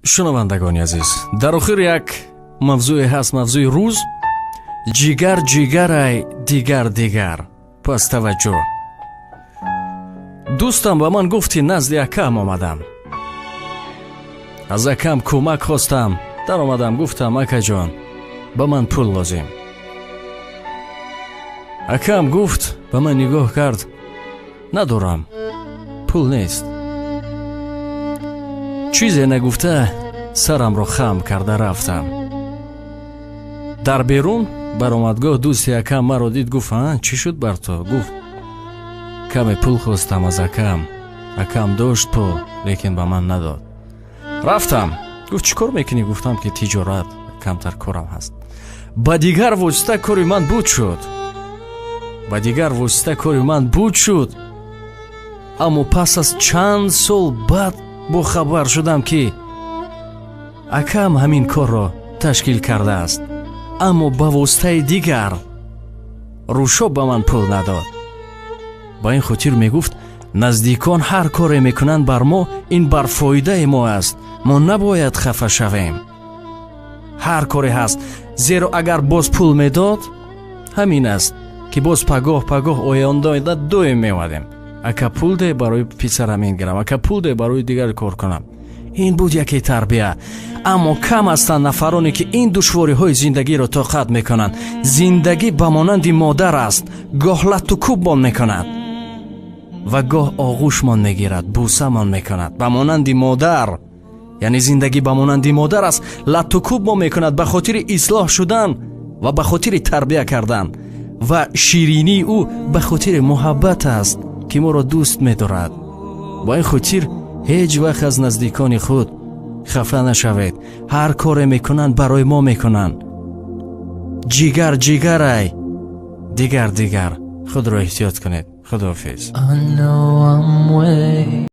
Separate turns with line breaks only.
Шунавандагони азиз, дар охир як мавзӯе ҳаст, мавзӯи рӯз: ҷигар ҷигарай, дигар дигар. Пас таваҷҷӯҳ. Дӯстам ба ман гуфт, ки назди акам омадам, аз акам кӯмак хостам. Даромадам, гуфтам: «Акаҷон, ба ман пул лозим». Акам гуфт, ба ман нигоҳ кард: «Надорам, пул нест». Чизе нагуфта, сарамро хам карда рафтам. Дар берун баромадгоҳ дӯсти акам маро дид, гуфт: «А, чӣ шуд бар ту?» Гуфт: «Каме пул хостам аз акам, акам дошт пул, лекин ба ман надод, рафтам». Гуфт: «Чӣ кор мекунӣ?» Гуфтам, ки тиҷорат, камтар корам ҳаст. Ба дигар восита кори ман буд шуд, ба дигар восита кори ман буд шуд. Аммо пас аз чанд сол баъд бохабар шудам, ки акам ҳамин корро ташкил кардааст, аммо ба воситаи дигар рӯшо ба ман пул надод. Ба ин хотир мегуфт: наздикон ҳар коре мекунанд бар мо, ин бар фоидаи мо аст, мо набояд хафа шавем. Ҳар коре ҳаст, зеро агар боз пул медод, ҳамин аст, ки боз пагоҳ пагоҳ оянда доим меомадем: «Ака, пул де, барои писарам ин гирам, ака, пул де, барои дигар кор кунам». Ин буд яке тарбия. Аммо кам ҳастанд нафароне, ки ин душвориҳои зиндагиро тоқат мекунанд. Зиндагӣ ба монанди модар аст: гоҳ латту кӯбмон мекунад ва гоҳ оғӯшмон мегирад, бӯсамон мекунад. Ба монанди модар, яъне зиндагӣ ба монанди модар аст, латту кӯбмон мекунад ба хотири ислоҳ шудан ва ба хотири тарбия кардан, ва ширинии ӯ ба хотири муҳаббат аст, ки моро дӯст медорад. Ба ин хотир ҳеҷ вақт аз наздикони худ хафа нашавед. Ҳар коре мекунанд, барои мо мекунанд. Ҷигар ҷигарай, дигар дигар. Худро эҳтиёт кунед. Худоҳофиз.
I know I'm way